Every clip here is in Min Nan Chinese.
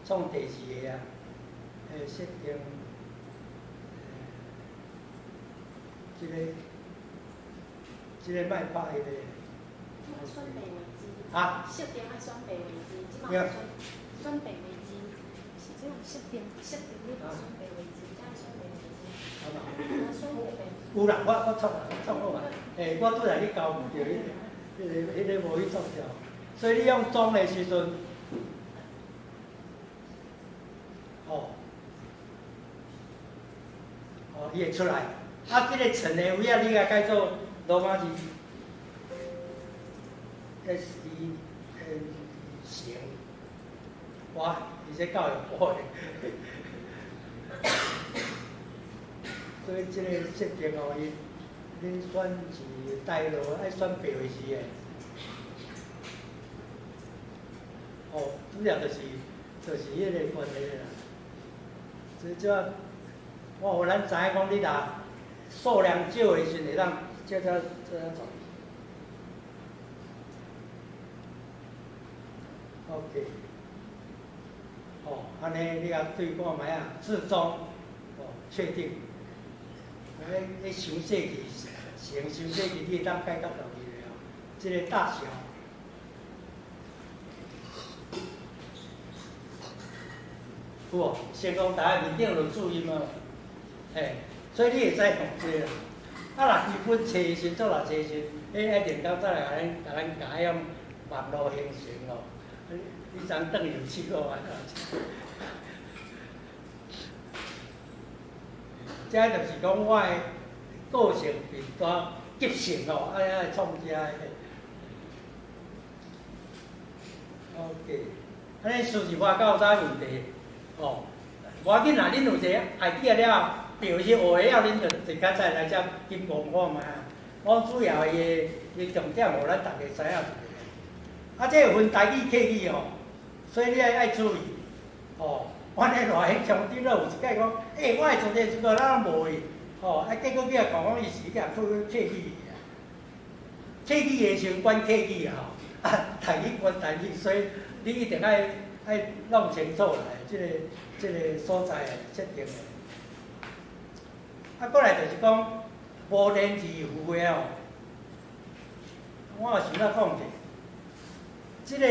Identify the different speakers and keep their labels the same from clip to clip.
Speaker 1: 創第二个啊，設定，這個莫拍彼個。
Speaker 2: 選白話字。
Speaker 1: 啊？
Speaker 2: 設定愛選白話字，這馬選選白話字，是這種設定，設定你選白話字，才愛選白話字。選白。
Speaker 1: 有啦，我創創好啊。我拄才去交毋著，彼個無去創著，所以你用裝的時陣，哦，哦，伊會出來。啊，這個層的位啊，你共改做羅馬字，S E N 成，哇，伊這教育部的，所以這個設定哦，伊恁選是台羅愛選白話字的，哦，主要就是彼個關係啦。所以這我予咱知影講，你若數量少的時陣，會當這樣做。OK，哦，按呢你共對看覓啊？置中，哦，確定。彼傷細去，成傷細去，你會當改較大去的哦。這個大小。有無？先講大家面頂就注音啊，嘿，所以你會使用這個啦。啊，若基本冊的時陣，做若冊的時陣，彼愛電腦再來共咱共彼種網路形成哦。你昨轉有試過嗎？這就是講我的個性貧惰急性哦，愛愛創這个。OK，按呢輸入法敢有啥問題？哦，無要緊啦，恁有一個 idea 了，表是學會了，恁就就較再來遮緊講看覓啊。我主要伊的重點，予咱逐家知影一下。啊，這有分台語、客語哦，所以你愛注意哦。阮咧賴迄鄉鎮咯，有一擺講，欸，我會做這個，咱攏無去，吼，啊，結果叫伊講講，伊是去互客語啊。客語的時陣管客語啊，吼，啊，台語管台語，所以你一定愛弄清楚來，這個所在設定的。啊，過來就是講無連字符的哦，我也想欲講者，這個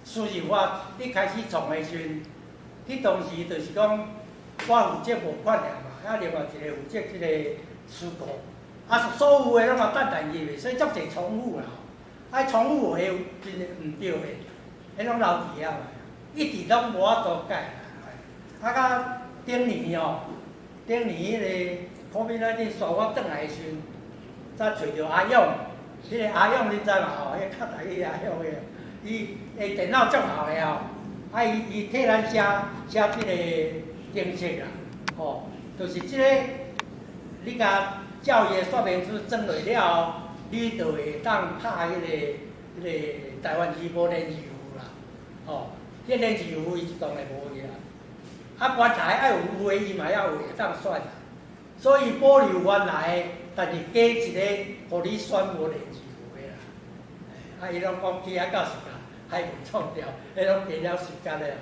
Speaker 1: 輸入法你開始創的時陣，彼當時就是講我負責募款爾嘛，啊，另外一個負責這個書庫，啊，所有的攏嘛等待入的，所以足濟重複啦。啊，重複的真毋對的，彼攏留佇遐嘛，一直攏無法度改。啊，到頂年哦，頂年彼個 COVID-19 煞我轉來的時陣，才揣著阿勇，彼個阿勇恁知嘛吼？彼個較台語阿勇的，伊的電腦足好的哦，啊伊伊替咱寫寫這個程式啦，吼，就是這個，你共照伊的說明書裝落了後，你就會當拍彼個台灣字無連字符啦，吼，彼連字符伊當然無去啊。啊，原來愛有有的，伊嘛猶有會當選，所以保留原來的，但是加一個，予你選無連字符的啦。啊，伊攏講去遐到時間，海無創掉，彼攏加了時間的吼。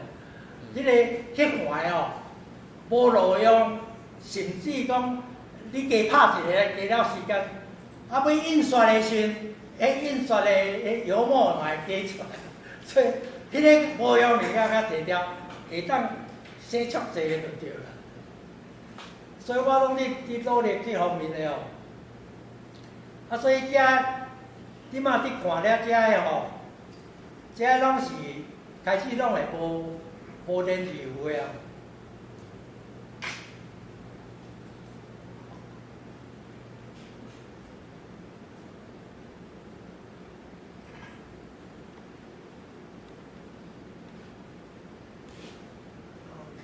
Speaker 1: 彼個去換的哦，無路用，甚至講你加拍一個，加了時間，啊，欲印刷的時陣，彼印刷的彼油墨嘛會加出來，所以彼個無用物件較提掉，會當寫足濟就對啦。所以我攏佇努力這方面的哦。啊，所以遮你嘛佇看了遮的吼，遮攏是開始攏會無連字符的啊。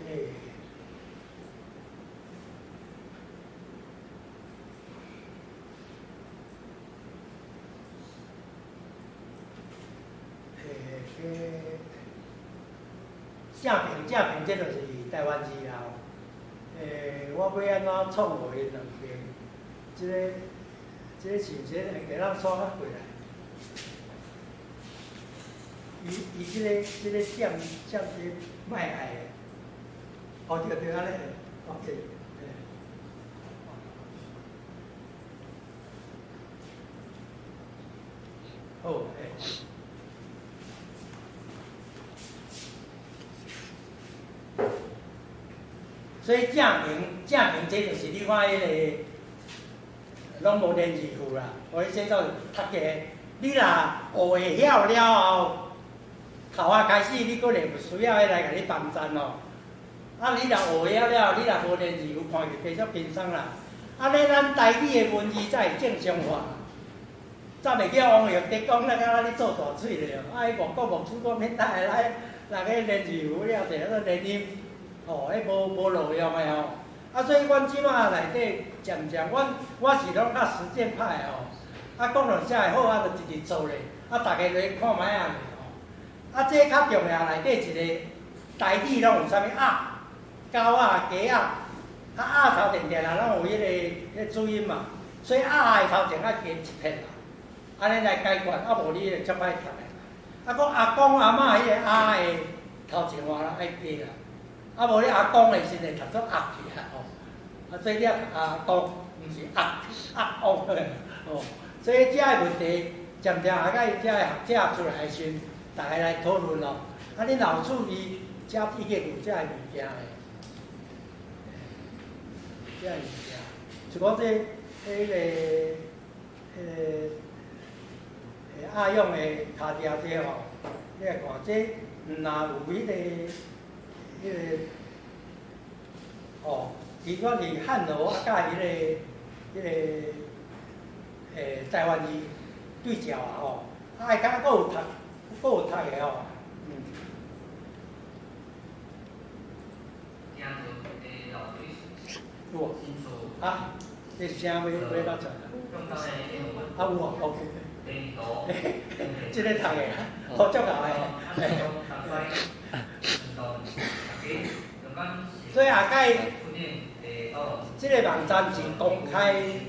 Speaker 1: OK。正平正平，這就是台灣字啦。我欲按怎創予伊兩邊？這個是毋是會給咱刷較過來？伊伊這個點點這莫愛的，哦對對，按呢，OK，好，欸。所以正名正名，這就是你看彼个攏無連字符啦，予你這做讀個。你若學會曉了後，頭仔開始你閣會有需要彼來共你幫贊哦。啊，你若學會曉了，你若無連字符，看就繼續輕鬆啦。按呢，咱台語的文字才會正常化，才袂叫王玉德講咱敢若咧做大喙咧。啊，彼外國牧師講免等下來，人彼連字符了者，啊連音，吼，彼無路用的吼。啊，所以阮這馬內底漸漸，阮我是攏較實踐派的吼。啊，講落啥會好，啊，就直直做咧。啊，逐家來看覓仔咧吼。啊，這較重要內底一個台語攏有啥物鴨、狗仔、雞仔，啊鴨頭前定定攏有彼個注音嘛，所以鴨的頭前愛加一撇啦，按呢來解決，啊無你會足歹讀的。啊，閣阿公阿嬤彼個阿的頭前嘛愛加啦，啊無你阿公的時陣會讀做阿去啊吼。啊，所以你阿公毋是阿阿公吼。所以這個問題，漸漸下蓋遮个學者出來的時陣，逐家來討論咯。啊，你若有趣味，遮已經有遮个物件的，遮个物件。像講這彼个阿勇的跤車這吼，你來看這，毋若有彼个，吼，伊講是漢羅啊，佮彼个台灣字對照啊吼，啊，會較閣有讀，閣有讀的吼，嗯。有無？啊，這聲欲欲哪轉啊？啊有哦，OK。這个讀的，好足𠢕的。所以下擺，這个網站是公開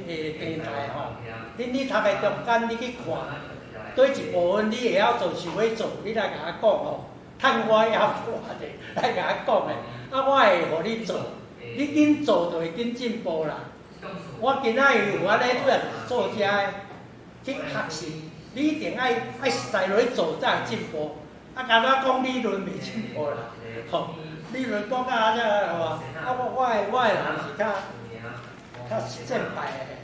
Speaker 1: 的平台吼，恁你讀的中間你去看，佗一部分你會曉做，想欲做，你來共我講吼，趁我猶活著來共我講的，啊，我會予你做，你緊做就會緊進步啦。我今仔日有按呢，主要是做遮的去學習，你一定愛愛實在落去做才會進步。啊，敢若講理論袂進步啦，吼，理論講到遮吼，啊，我的人是較較實踐派的。